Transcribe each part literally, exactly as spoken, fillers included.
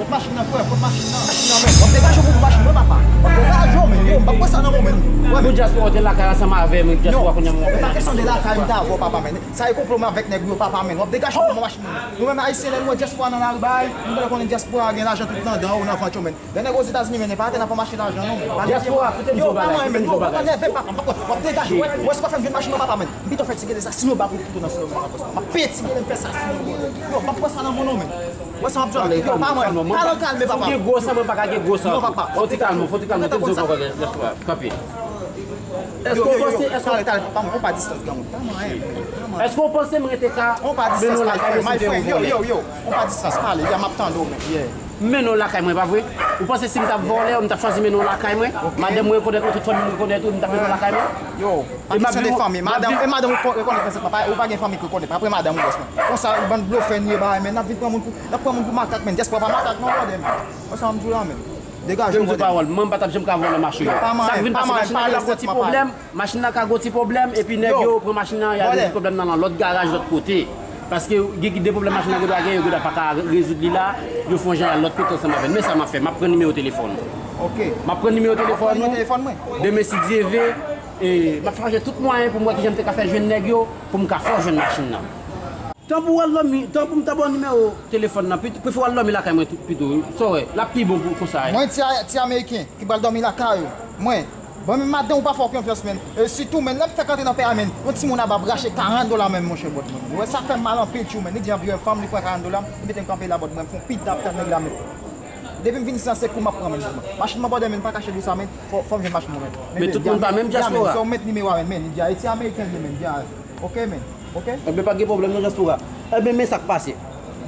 Pot machin nan, frè, pot machin nan. Machin nan, men. W ap degaje w pou machin mwen, papa. W ap degaje w, men. Yo, m p ap pran sa nan men w, men. Wè, men. Tout dyaspora te lakay ansanm avè m, dyaspora kounye a mwen. Yo, e pa kesyon de lakay m ta avè w, papa, men. Sa e konplo m avèk nèg yo, papa, men. W ap degaje w pou machin mwen. Nou menm Ayisyen, lè nou wè dyaspora nan lari, bay, nou genlè konnen dyaspora gen lajan tout nan dan yo, nan vant yo, men. Lè nèg Ozetazini, men, e pa atè n ap pran machin lajan, non, men. Dyaspora, koute m di yon bagay, koute m di yon bagay. Yo, pa mwen, men, non, pa nève, papa. M p ap pran, w ap degaje w, wè. Wè, si w pa fè m jwenn machin nan, papa, men. M pito fè ti gele sa, si nou ba pou toutou nan silo, men, sa konsa. M ap peye ti gele, m fè sa, si nou ba. Yo, m p ap pran sa nan men w, non, men. Wè sa m ap di w la, yo, pa mwen. Kalme, kalme, papa. Fò w gen gwo san, mwen pa ka gen gwo san. Non, papa. Fò w ti kalme, fò w ti kalme. Mete m di w yon bagay, dyaspora. Kanpe. Èske w panse, èske w... Talè, talè, pa mwen, on pa distans, granmoun. Pa mwen, pa mwen. Èske w panse m rete ka mennen w lakay mwen si m te yon vòlè? Yo, yo, yo, on pa distans, pale, ya, m ap tande w, men. Yeah. M mennen w lakay mwen, pa vre? Ou panse si m t ap vòlè, m t ap chwazi mennen w lakay mwen? Ok. Madanm mwen rekonèt ou, tout fanmi m rekonèt ou, m t ap mennen w lakay mwen? Yo, pa kesyon de fanmi. Madanm, e madanm ou rekonèt mwen sèlman, pa, ou pa gen fanmi ki rekonèt mwen. Apre madanm ou bòs mwen. Konsa, bann blofè n ye, bay, men n ap vin pran moun pou, n ap pran moun pou makak, men. Dyaspora pa makak, non, brother, men. Wè sa m di w la, men. Degaje w, brother. Pawòl, mwen, m pa t ap janm ka vòlè machin yo. Sa k vin pase, machin nan ka gon ti pwoblèm, machin nan ka gon ti pwoblèm, epi nèg yo pran machin nan, y al rezoud pwoblèm nan nan lòt garaj, lòt kote. Paske gen de pwoblèm machin nan gendwa gen, yo gendwa pa ka rezoud li la, yo fè yon jan y al lòt kote ansanm avè n. Men sa m ap fè, m ap pran nimewo telefòn ou. Ok. M ap pran nimewo telefòn ou. Demen, si Dye ve, e, m ap chache tout mwayen pou m wè kijan m te ka fè jwenn nèg yo, pou m ka fè w jwenn machin nan. Tan pou w al dòmi, tan pou m ta ba w nimewo telefòn nan, pi, prefere w al dòmi lakay mwen tou, pito, wi. Sa w wè, l ap pi bon pou konsa, wi. Mwen, ti a-, ti Ameriken ki pral dòmi lakay ou. Mwen, bon, men madanm ou pa fè w konfyans, men. E sitou, men, lè m fèk antre nan pè a, men, yon timoun aba ap rache karant dola, men, monchè, bòt mwen. Ou wè, sa fè m mal anpil, tchou, men. Li di anviwon fanm, li pran karant dola, li mete m kanpe la, bòt mwen, m fè yon pit ap tann nèg la, men. Depi m vini san se kou m ap pran, men. Machin mwen, bòdè, men, pa kache dou sa, men. Fò, fò m jwenn machin mwen, men. Men tout moun pa menm dyaspora. So, met nimewo a, men, men, li di a, e ti Ameriken li, men, li di a. Ok, men. Ok? Enben, pa gen pwoblèm non, dyaspora. Enben, men sa k pase.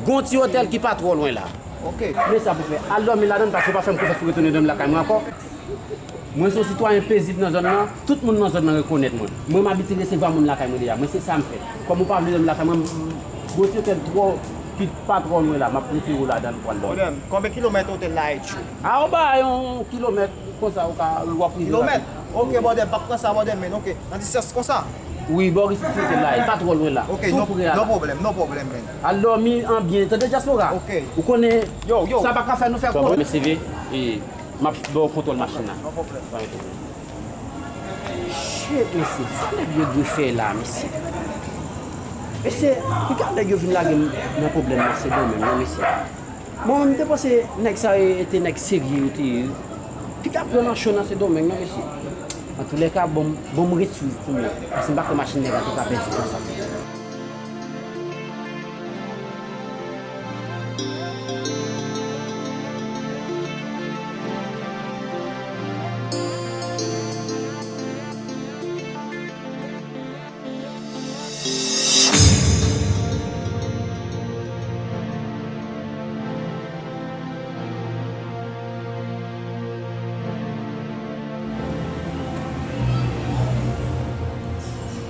Gon ti otèl ki pa twò lwen la. Ok. Men sa pou fè. Al dòmi ladan l, paske w pa fè m konfyans pou retounen dòmi lakay mwen ankò. Mwen se yon sitwayen pezib nan zòn nan. Tout moun nan zòn nan rekonèt mwen. Mwen, m abitye resevwa moun lakay mwen deja. Mwen, se sa m fè. Kòm ou pa vle dòmi lakay mwen, m, m, gon ti otèl twò, ki pa twò lwen la, m ap prefere w ladan l pou al dòmi. Pwoblèm. Konbyen kilomèt otèl la e tchou? A, ou ba yon kilomèt konsa, ou ka, w ap rive la. Kilomèt? Ok, bòdè, m p ap pran sa, bòdè, men, ok. Nan distans konsa? Wi, bò ris ti otèl la, li pa twò lwen la. Ok, tou pre a la. No pwoblèm, no pwoblèm, men. Al dòmi an byen, tande dyaspora? Ok. Ou konnen, yo, yo, sa pa ka fè nou fè kont. Mesye, e, m ap ba w kontwòl machin nan. No pwoblèm. Shit, mesye, sa nèg yo dwe fè la, mesye? Mesye, piga nèg yo vin lage m nan pwoblèm nan Sendomeng, non, mesye. Bon, m te panse nèg sa yo te nèg serye yo te ye. Piga pran nan cho nan Sendomeng, non, mesye. Antoulèka, bon, bon, m ret swiv pou mwen. Paske m pa kwè machin nèg la te ka pèdi konsa.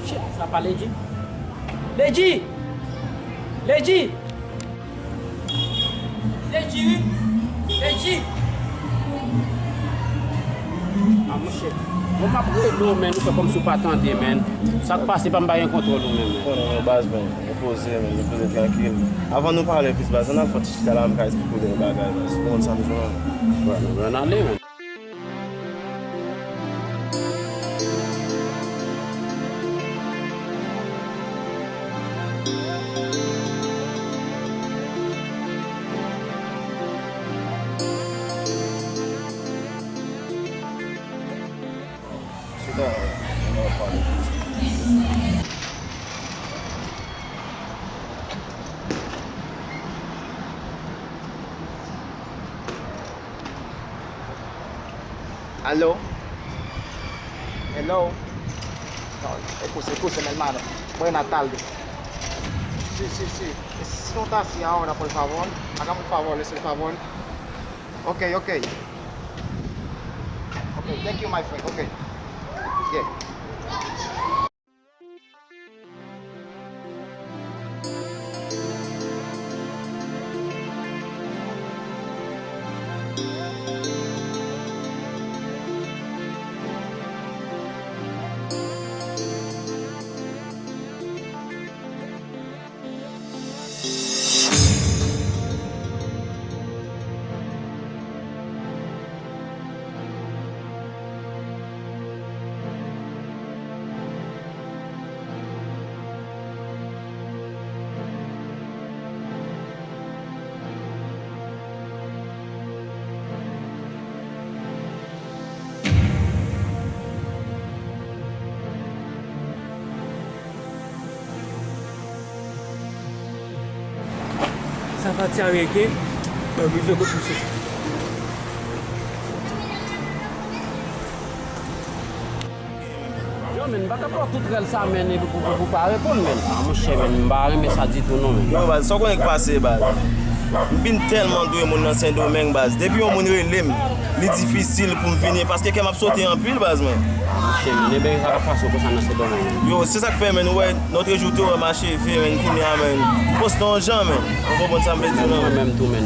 Shit, sa pa Lady? Lady! Lady! Lady, wi. Lady. A, monchè. Bon, m ap rele w, men, ou fè kòmsi w pa tande, men. Sa k pase, pa m pa gen kontwòl ou menm, men. Konnen non, baz, men. Repoze, men. Repoze trankil. Avan nou pale plis, baz, ann al fè yon ti chita la, m ka esplike w de bagay, baz. Ou konprann sa m di w la? Bon, ann ale, men. Aló. Hello. No, escúcheme, escúcheme, hermano. Buenas tardes. Sí, sí, sí. Necesito un taxi ahora, por favor. Hágame un favor, es el favor. Ok, ok. Ok, thank you, my friend. Ok. Yeah. Sa pati a rege, ban m rive kot misye. Yo, men, m pa ka pran tout rèl sa, men, e pou, pou, pou pa reponn, men. A, monchè, men, m pa renmen sa ditou, non, men. Yo, baz, sa w konnen k pase, baz? M vin tèlman dwe moun nan Sendomeng, baz. Depi yon moun rele m, li difisil pou m vini, paske kè m ap sote anpil, baz, mwen. Monchè, men, ebyen, sa k ap pase w konsa nan Sendomeng, men. Yo, se sa k fè, men, ou wè, Notre Jour te wè mache ve, men, kounye a, men. M poste yon jan, men. Ou konprann sa m vle di w, non, men? Mwen menm tou, men,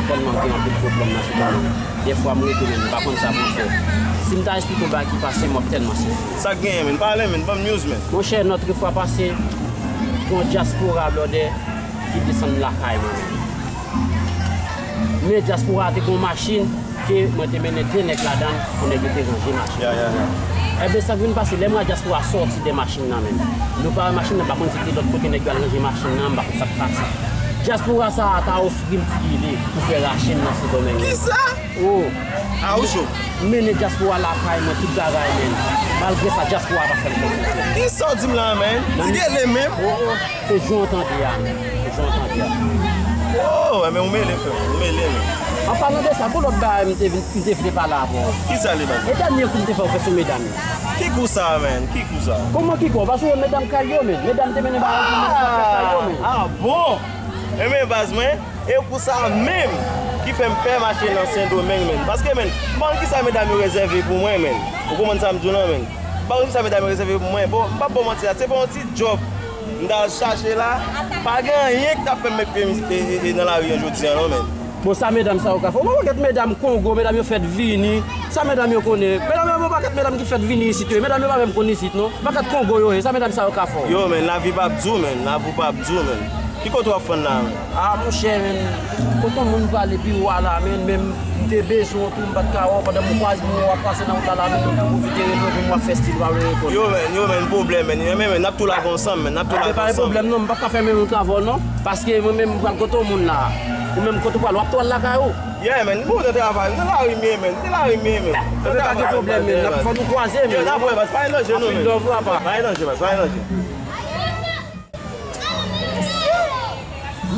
tèlman gen anpil pwoblèm nan Sendomeng. Dèfwa m rete, men, m pa konn sa pou m fè. Si m ta esplike w bagay ki pase m, w ap tèlman sezi. Sa k genyen, men? Pale, men, ban m news, men. Monchè, nòt fwa pase, gen yon dyaspora blòdè ki desann lakay mwen, men. Men dyaspora a te gen yon machin ke mwen te mennen de nèg ladan l, pou nèg yo te ranje machin. Ya, ya, ya. Enben, sa k vin pase, lè m wè dyaspora sòti dè machin nan, men, nou pa wè machin nan, m pa konn si te lòt kote nèg yo al ranje machin nan, m pa konn sa k pase. Dyaspora sa a ta ofri m ti kile pou fè rachin nan Sendomeng. Kisa? Oh. A, ou cho. M mennen dyaspora lakay mwen, tout bagay, men. Malgre sa, dyaspora pa fè m konfyans, men. Kisa w di m la, men? Ti gele menm? Oh, oh. Se jan w tande a, men. Se jan w tande a. Oh, men ou mele, frè m. Ou mele, men. An palan de sa, gon lòt bagay m te vin, m te vle pale avè w. Kisa li, men? E dènye kou m te fè w fè sou medam yo. Ki kou sa, men? Ki kou sa? Kòman ki kou? Ou pa sonje medam kay yo, men? Medam te mennen bagay pou medam fè kay yo, men. Ah, bon? Enben, baz mwen, e kou sa menm ki fè m pè mache nan Sendomeng, men. Paske, men, m pa konn kisa medam yo rezève pou mwen, men. Ou konprann sa m di w lan, men? M pa konn kisa medam yo rezève pou mwen. Bon, m p ap ba w manti la, se pa yon ti djòb m t al chache la. Pa gen anyen k t ap pèmèt ke m, e, e, e, nan lari an jodi a, non, men. Bon, sa medam sa yo ka fè? Ou pa wè kèk medam Kongo, medam yo fèt vini. Sa medam yo konnen? Medam yo, gon pakèt medam ki fèt vini isit yo. Medam yo pa menm konn isit, non. Pakèt Kongo yo ye. Sa medam sa yo ka fè w? Yo, men, lavi p ap di w, men. Lavi p ap di w, men. Ki kote w ap fann la, men? Ah, monchè, men. Kote yon moun prale biwo a la, men, men m te bezwen w tou, m pa t ka wè w. Pandan m kwaze w ap pase nan wout la, la, men, m pwofite rele w pou m wè fè stil pa vle reponn. Yo, men, yo, men, pwoblèm, men. Yo, men, men, n ap tou lage ansanm, men. N ap tou lage ansanm. Ah, men pa gen pwoblèm, non. M p ap ka fèmen yon travay, non. Paske mwen menm, m pral kote yon moun la. Ou menm, kote w pral? W ap tou al lakay ou? Yeah, man, m kontan travay, m nan lari m ye, man, m nan lari m ye, man. Ebyen, pa gen pwoblèm, man, n ap fè nou kwaze, man. Yo, n ap wè, baz, pa gen danje, non, man. Anpil love, apa. Pa gen danje, baz, pa gen danje.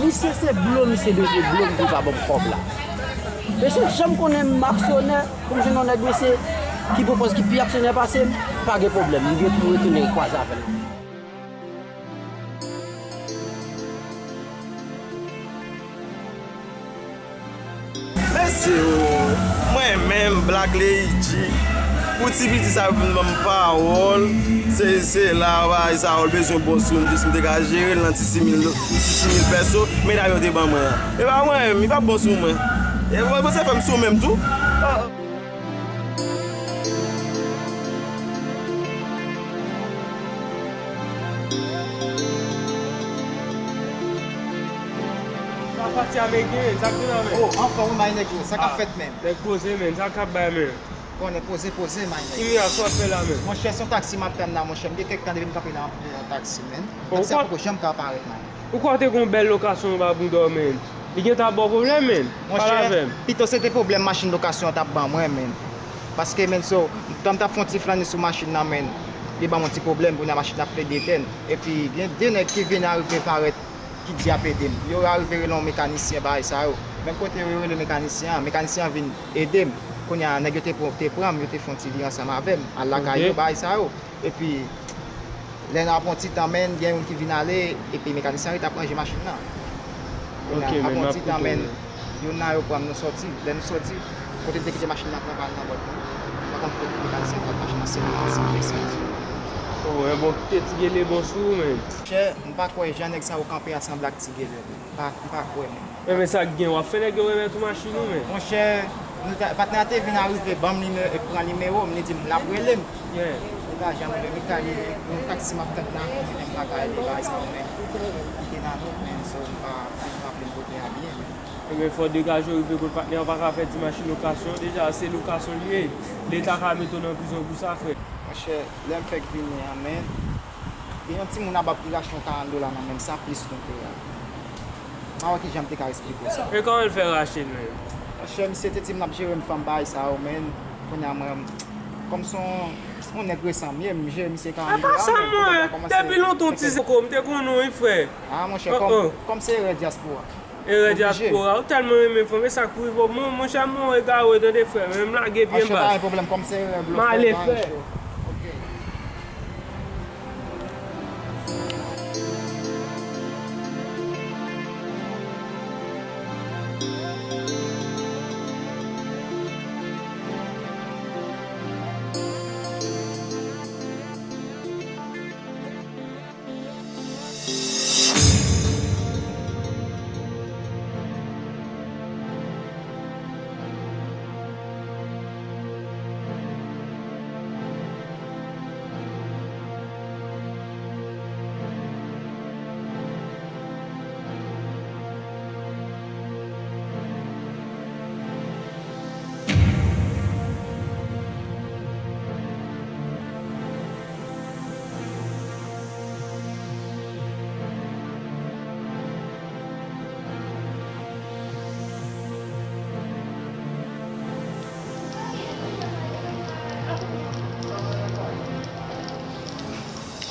Misye se blo, misye bezwen blo m pou l pa ban m kòb la. Mesye, jan m konnen m aksyonè, pou m jwenn yon nèg, mesye, ki pwopòz ki pi aksyonè pase m, pa gen pwoblèm, m gen pou m retounen kwaze avè l. Mesye o, mwen menm, Black Lady, pou ti piti sa yo vin ban m pawòl, se, se la, bagay sa yo, l bezwen bon sou m, jis m te ka jere l nan ti sis mil, ti sis mil pèso, medam yo te ban mwen an. E pa mwen menm, li p ap bon sou mwen. E mwen, mwen se fè m sou menm tou. Sa pati avèk gen, sa k gen la, men? Oh, anfòm wi, my nèg yo, sa k ap fèt, men? Nèg poze, men, sa k ap bay, men? Konnen poze, poze, my nèg. Kounya, sa w ap fè la, men? Monchè, se yon taksi m ap tann la, monchè. M gen kèk tan depi m kanpe nan, nan taksi, men. Taksi a poko janm ka parèt, man. Ou kwè w te gen yon bèl lokasyon anba bouda w, men? Li gentan ba w pwoblèm, men? Pale avè m. Monchè, pito se te pwoblèm machin lokasyon an t ap ban mwen, men. Paske, men, so, tan m t ap fè yon ti flannen sou machin nan, men, li ban m yon ti pwoblèm, kounye a machin nan ap plede etèn. Epi, gen de nèg ki vin arive parèt, ki di y ap ede m. Yo arive rele yon mekanisyen, bagay sa yo. Menm kote yo rele mekanisyen an, mekanisyen an vin ede m. Kounye a, nèg yo te pran, te pran m, yo te fè yon ti vire ansanm avè m, al lakay yo, bagay sa yo. Epi, lè n ap yon ti tan, men, gen youn ki vin ale, epi mekanisyen an ret ap ranje machin nan. Kounye a, ap yon ti tan, men, youn nan yo pran m, nou sòti. Lè nou sòti, kote n te kite machin nan, pran pa l nan bòt nou. M pa konn kote mekanisyen an fè ak machin nan, se mwen ki sot desann. Oh, e bon, kite Ti Gele bon sou ou, men. Monchè, m pa kwè jan nèg sa yo kanpe a sanble ak Ti Gele. M pa, m pa kwè, men. Men, men sa k gen, w ap fè nèg yo remèt ou machin ou, men. Monchè, nou ta, patnè a te vin arive, ban m nime-, pran nimewo m, li di m l ap rele m. Li pa janm rele m, li ka li, yon taksi m ap tann nan, m pa ka rele bagay sa yo, men. Li te nan wout, men, so, m pa, m pa vle m kote a byen, men. Ebyen, fò degaje w rive kot patnè a, w pa ka fè ti machin lokasyon. Deja, se lokasyon li ye. Leta ka mete w nan prizon pou sa, frè. Monchè, lè m fèk vini an, men, gen yon timoun anba ki rache yon karant dola nan men m, sa plis nou te a. M pa wè kijan m te ka eksplike w sa. E kòman l fè rache l menm? Monchè, misye te di m l ap jere m fanm bagay sa yo, men kounye a mwen, kòm se yon, yon nèg resan m ye, m jere misye karant dola, men pou kounye a kòmanse. Depi lontan w ti koko, m te konnen w wi, frè. Ah, monchè, kòm, kòm se erè dyaspora. Erè dyaspora, ou tèlman renmen fanm, e sa k pou rive w. Mon, monchè, m on egare, tande, frè, men m lage pye m baz. Monchè, pa gen pwoblèm, kòm se erè blofè, pa gen cho. Ok.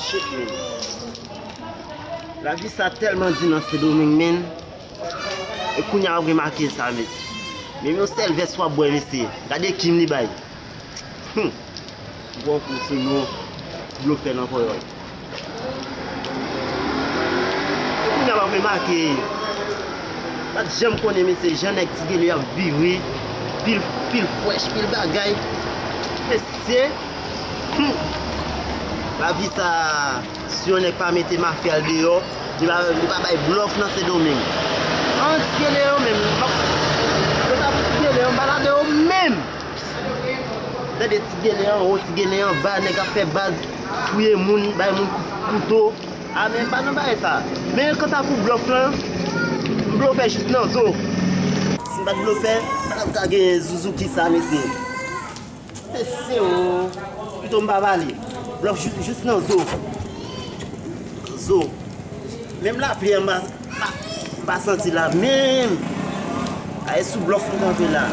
Shit, man. Lavi sa tèlman di nan Sendomeng, man. E kounye a w ap remake sa, men. Menm yon sèl vès w ap bwè, mesye. Gade kim li bay. Hum. Gwo kou sou nou. Blofè nan kòyòl. E kounye a w ap remake. Pa t janm konnen, mesye, jan nèg Ti Gele ap vire. Pil, pil fwèch, pil bagay. Mesye. Hum. Lavi sa. Si yon nèg pa mete mafya l deyò, li pa, li pa bay blòf nan Sendomeng. An, Ti Gele yo menm, m ap, yo ta pou Ti Gele yo, m pa la deyò menm. Tande Ti Gele anwo, Ti Gele anba, nèg ap fè baz, touye moun, bay moun kou-, kouto. A, men m pa nan bagay sa. Men kanta pou blòf lan, m blofè jis nan zo. Si m pa t blofè, pa t ap ka gen zouzouki sa, mesye. Mesye o, pito m pa pale. Blòf jis, jis nan zo. Zo. Menm lapli an m pa, pa, m pa santi la menm. A, e sou blòf m kanpe la.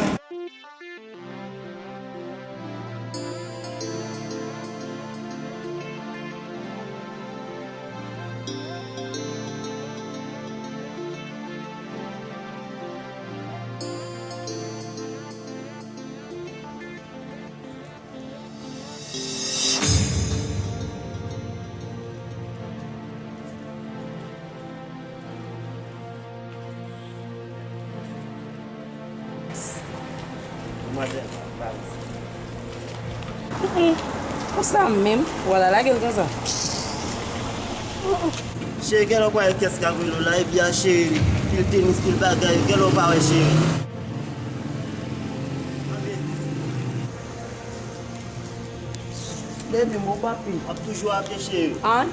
Manzè, pa vle. Mm, mm. Konsa menm, w al lage l konsa. Mm, mm. Cheri, gen lè w kwè kès k ap rele w la, epi a cheri, pil tenis, pil bagay, gen lè w pa wè cheri. Baby, m o papi. W ap toujou ap ye cheri. An?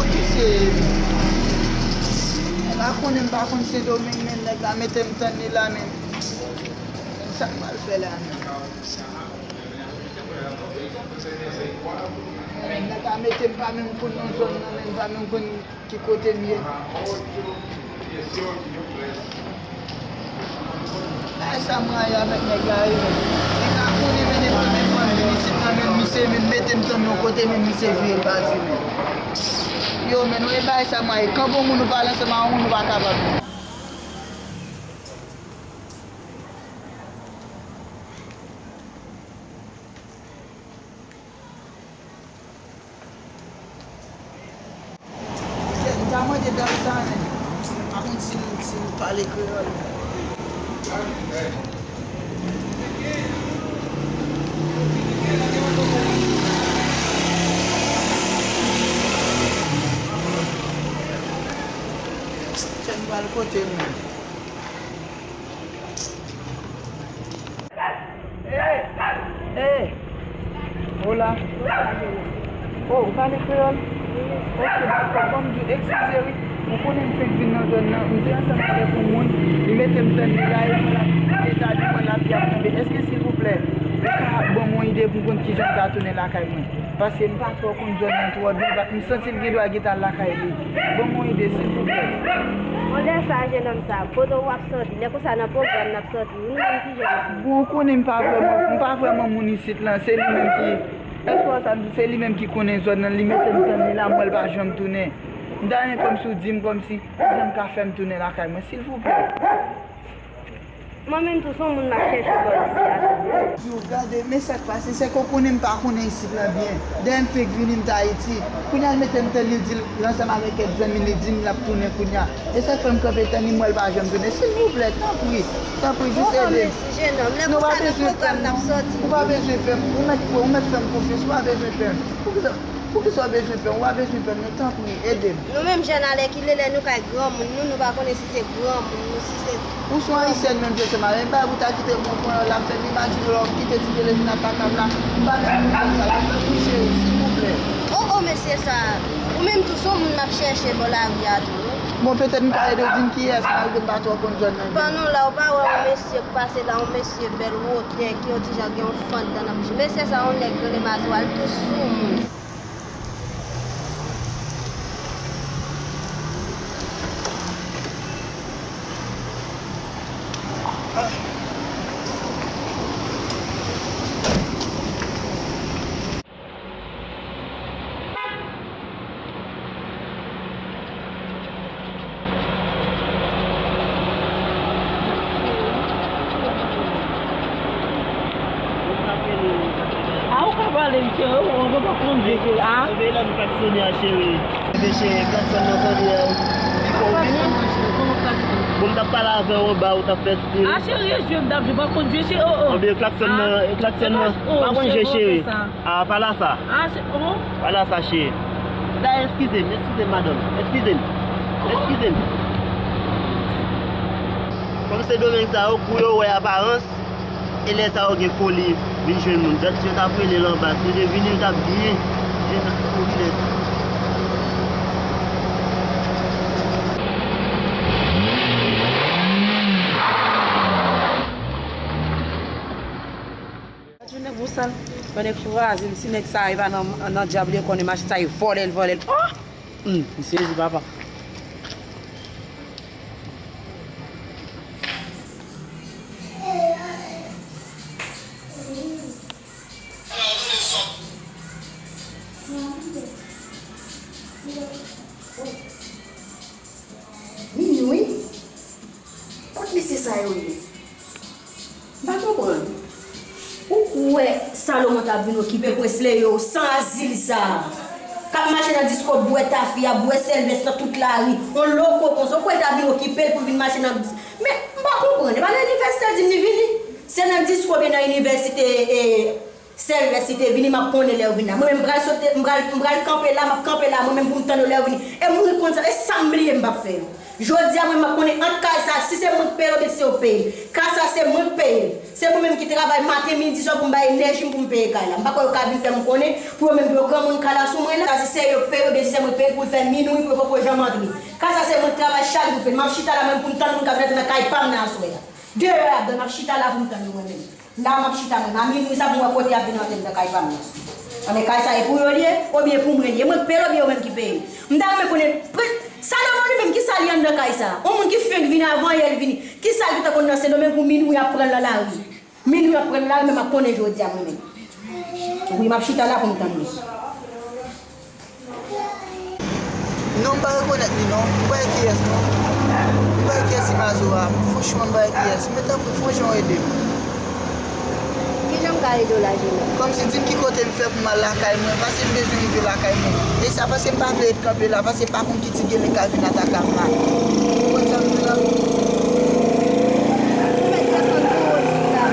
Misye, la konnen m pa konn Sendomeng, men nèg la mete m tann li la, men sa m pral fè la, men. Nèg la mete m pa menm konn nan zòn nan, men m pa menm konn ki kote m ye. Bagay sa m rayi avèk nèg la, wi, men. Nèg la konnen mennen m Se vin mete m tann yon kote, men misye vire l pati, men. Yo, men nou e bay sa mwen, e kan bon moun ou pale ansanm a yon moun ou pa kapab. M ta mande dam sa, men. M pa konn si l, si l pale kreyòl. Fè m pral kote l, men. Hey! Hola! Oh, ou pale kreyòl? Ok, dakò. Bon, m di w, eskize wi. Ou konnen m fenk vin nan zòn nan. M te ansanm avèk yon moun. Li mete m tann li la, epi l ap, eta li mwen l ap, li ap tonbe. Èske, silvouplè, ou ka ban m yon ide pou m konn kijan m ka tounen lakay mwen? Paske m pa twò konn zòn nan twò byen. M santi l gen dwa gentan al lakay li. Ban m yon ide, silvouplè. Yon lè sa, jennonm sa, kote w ap sòti? Lè konsa nan pwogram n ap sòti wi, nou menm ki jèn la. Bon, ou konnen m pa vrèman, m pa vrèman moun isit lan, se li menm ki, èske w wè sa m di, se li menm ki konnen zòn nan, li mete m tann li la, m wè l pa janm tounen. M ta renmen kòmsi w di m kòmsi, kijan m ka fè m tounen lakay mwen, silvouplè. Mwen menm tou, se yon moun m ap chèche bò isi a tou. Yo, gade, men sa k pase, se ke w konnen m pa konnen isit lan byen. Dèyè m fenk vini, m t Ayiti. Kounye a l mete m tann li, di l ansanm avèk kèk zanmi li, di m l ap tounen kounye a. E sa k fè m kanpe tann li, m wè l pa janm tounen. Silvouplè, tanpri, tanpri, jis ede m. Non, pa bezwen pè m. Ou pa bezwen pè m. Ou mèt, ou mèt fè m konfyans, ou pa bezwen pè m. Poukisa, poukisa w bezwen pè m? Ou pa bezwen pè m, non, tanpri, ede m. Nou menm jèn alèkile, lè nou kay granmoun nou, nou pa konnen si se granmoun nou, si se... Ou se yon Ayisyèn menm, jan se mare, e bay pou ta kite m pran l ap fè m imajine lè w kite ti telefòn ak papa m la. M pa menm konn sa, tanpri cheri, silvouplè. O, o, mesye sa, ou menm tou se yon moun m ap chèche bò lari a tou wi. Bon, petèt m ka ede w di m kiyès, malgre m pa twò konn zòn nan byen. Pandan w la, ou pa wè yon mesye k pase la, yon mesye bèl wotè, ki yon ti jan gen yon fant dan nan bouch. Mesye sa, yon nèg rele Mazwal, tou sou moun. A, ou ka pale, m cheri, ou, ou pa konn vye ke, a? Veye lè m klaksone a, cheri. Veye, cheri, klaksone nan tande a. Li fò vin. Bon, m t ap pale avè w anba, ou t ap fè stil. A, cheri, e jwe m t ap jwe, pa konn jwe, cheri, o, o. Anben, klaksone nan, klaksone nan. Pa konn jwe, cheri. A, pa la sa. A, se, o. Pa la sa, cheri. Da, eskize m, eskize m, madanm. Eskize m. Eskize m. Kòm se domèn sa yo, kou yo wè aparans, e lè sa yo gen foli vin jwenn moun. Dat jan t ap rele l anba, si yo te vini, l t ap byen jwenn foli lè sa. Gad yon nèg bosal, yon nèg kraze m, si nèg sa e pa nan, nan dyab li ye, konnen machin sa e vòlè l, vòlè l. Oh! Hum, m sezi, papa. Minwi? Kot mesye sa yo ye? M pa konprann. Ou kwè Salomon t ap vin okipe Presley yo san azil sa a? K ap mache nan disko, bwè tafya, bwè sèlvès nan tout lari, on loko konsa. Ou kwè l t ap vin okipe l pou l vin mache nan dis-, men m pa konprann. E pa nan inivèsite l di m li vini? Se nan disko oubyen nan inivèsite, e, Sèlvès li te vini, m ap konnen lè yo vin la. Mwen menm, m pral sote, m pral, m pral kanpe la, m ap kanpe la, mwen menm pou m tann yo lè yo vini. E m ri konn sa, e sa m bliye m p ap fè yo. Jodi a, mwen, m ap konnen ant kay sa, si se mwen k peye l oubyen si se yo k peye l. Kay sa, se mwen k peye l. Se mwen menm ki travay maten, midi, swa pou m bay enèji m pou m peye kay la. M pa kwè yo ka vin fè m konnen, pou yo menm, pou yo granmoun kay la sou mwen la. Si se yo k peye l oubyen si se mwen k peye l, pou l fè minwi, pou yo poko janm antre. Kay sa, se mwen k travay chak jou pou l. M ap chita la, mwen, pou m tann moun k ap rantre nan kay pa m nan aswè a. Deyò y ap dan, m ap chita la pou m tann yo mwen menm. La m ap chita mwen, a minwi sa pou m wè kote y ap vin antre nan kay pa m nan. Anben kay sa e pou yo l ye, oubyen pou mwen l ye? Mwen k peye l oubyen yo menm ki peye l? M ta renmen konnen, pre-, Salomon li menm, kisa l ye anndan kay sa? On moun ki fenk vini avan yè l vini. Kisa l gentan konn nan Sendomeng pou minwi ap pran l nan lari? Minwi ap pran l nan lari, men m ap konnen jodi a mwen menm. Wi, m ap chita la pou m tann li. Non, m pa rekonèt li non. M pa wè kiyès non. M pa wè kiyès imaj ou a. Franchman, m pa wè kiyès. Men tanpri, fè yon jan w ede m. Kijan m ka ede w la, Jenòm? Kòmsi, di m ki kote m fè pou m al lakay mwen, paske m bezwen rive lakay mwen. E sa, paske m pa vle ret kanpe la, paske pa konn ki ti gele ka vin atake m la. Ou konprann sa m di la? Ou mèt desann pou w isi la.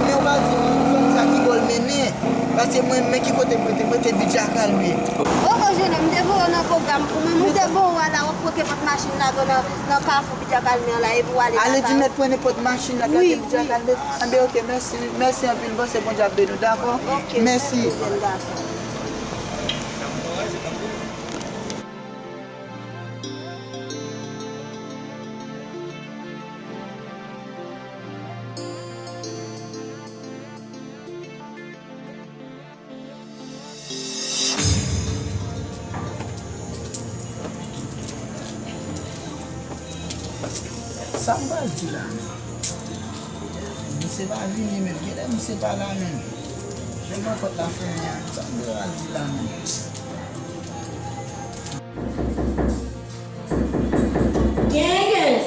Men ou pa di m fanm sa ki bò l mennen. Paske mwen, men ki kote m rete, m rete Bidja Kalme. O, o, jenòm, m te voye w nan pwogram ou menm, ou te voye w ala w ap pote pòt machin la nan, nan kafou Bidja Kalme an la, epi w ale lakay ou. Ale di mèt pran nenpòt machin la, kite Bidja Kalme. Anben, oke, mèsi, mèsi anpil, m panse Bondye ap beni w, dakò? Oke, mèsi, jèn gason. Sa m pral di la menm? Misye pa vini menm. Kilè misye pa la menm? Jwenn nan pòt la fèmen an. Sa m pral di la menm? Genyen, genyen.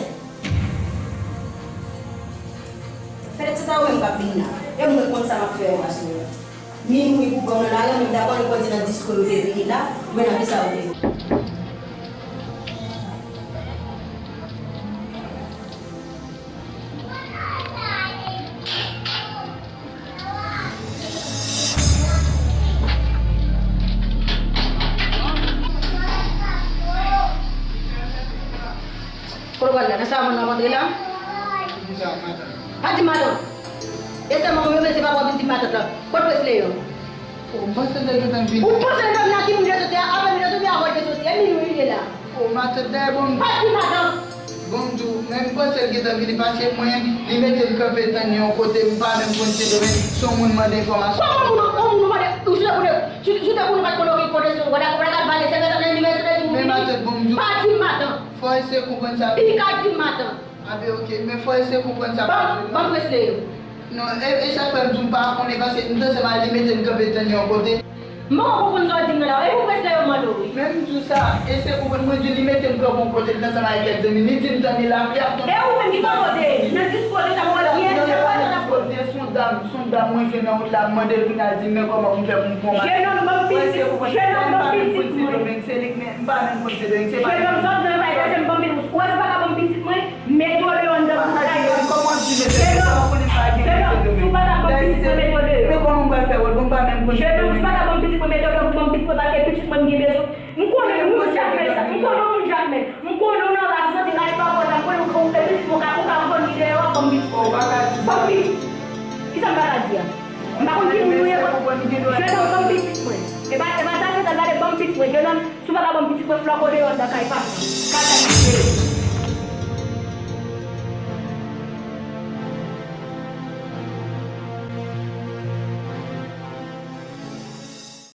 Fè tèt sa ou menm k ap vin la. E mwen konn sa m ap fè yo aswè. Minwi pou ban nan lajan, men m ta konnen kote nan disko yo te vini la, oubyen nan kisa yo te. Kote w pral la? Nan savann w ap antre la? Kisa, matant? Pa di matant. E sèlman mwen menm, se papa w vin di matant lan. Kote Wesley yo? O, m panse l te gentan vini. Ou panse l te vin a ki moun l te soti a? Avè m l te soti, avè l te soti. E minwi li ye la. O, matant, dayè bon m. Pa di matant. Bon, m di w, men m panse l gentan vini, paske mwen, li mete m kanpe tann li yon kote, m pa menm konn si demen, se yon moun mande enfòmasyon. Kòman moun, yon moun mande, ou sou de pou de, sou, sou de pou nou pa t konn okenn kote sou, w pa t ap, w pa t ap vale sèvèt nan inivèsite di moun vini. Men matant, bon, m di w. Pa di matant. Fò eseye konprann sa. Li ka di matant. Anben, oke, men fò eseye konprann sa. Ban, ban m presle yo. Non, e, e sa k fè m di w m pa konnen, paske m t ansanm avè l, li mete m kanpe tann li yon kote. M poko konprann sa w di m nan la, e pou presle yo m mande w, wi. Men m di w sa, eseye konprann, mwen di w li mete m kanpe yon kote, l t ansanm avè kèk zanmi, li di m tann li la, li ap tonbe. E ou menm ki kote, nan disko de sa mwen, li, li, se yon dam, se yon dam mwen jwenn nan wout la, m mande l vin al di m, men kòman pou m fè pou m pran machin. Jenòm, ban m pitit, jenòm, ban m pitit mwen. Se li k men, m pa menm konn se de, se pa. Jenòm, sa w di nan bagay sa, se m ban m pitit. Ou wè si w pa ka ban m pitit mwen, mete w deyò anndan pou kay la. Kòman w di mete w deyò? Jenòm, si w pa ka ban m pitit mwen, mete w deyò. Men kòman m pral fè wè l? Bon, m pa menm konn se de. Jenòm, si w pa ka ban m pitit mwen, mete w deyò pou ban m pitit mwen, paske pitit mwen m gen bezwen. M konnen yon moun Jakmèl sa. M konnen yon moun Jakmèl. M konnen w nan ras, ou santi ras pa w sa. M konnen ou, ou, pitit mwen, ou ka, ou ka vann li deyò, ban m pitit mwen. Ban m pitit. Kisa m pa ka di a? M pa konn ki moun ou ye, mwen. Jenòm, ban m pitit mwen. E pa, e pa ta fè ta gade, ban m pitit mwen. Jenòm, si w pa ka ban m pitit mwen, flòke w deyò anndan kay pa m. Kay sa ki se.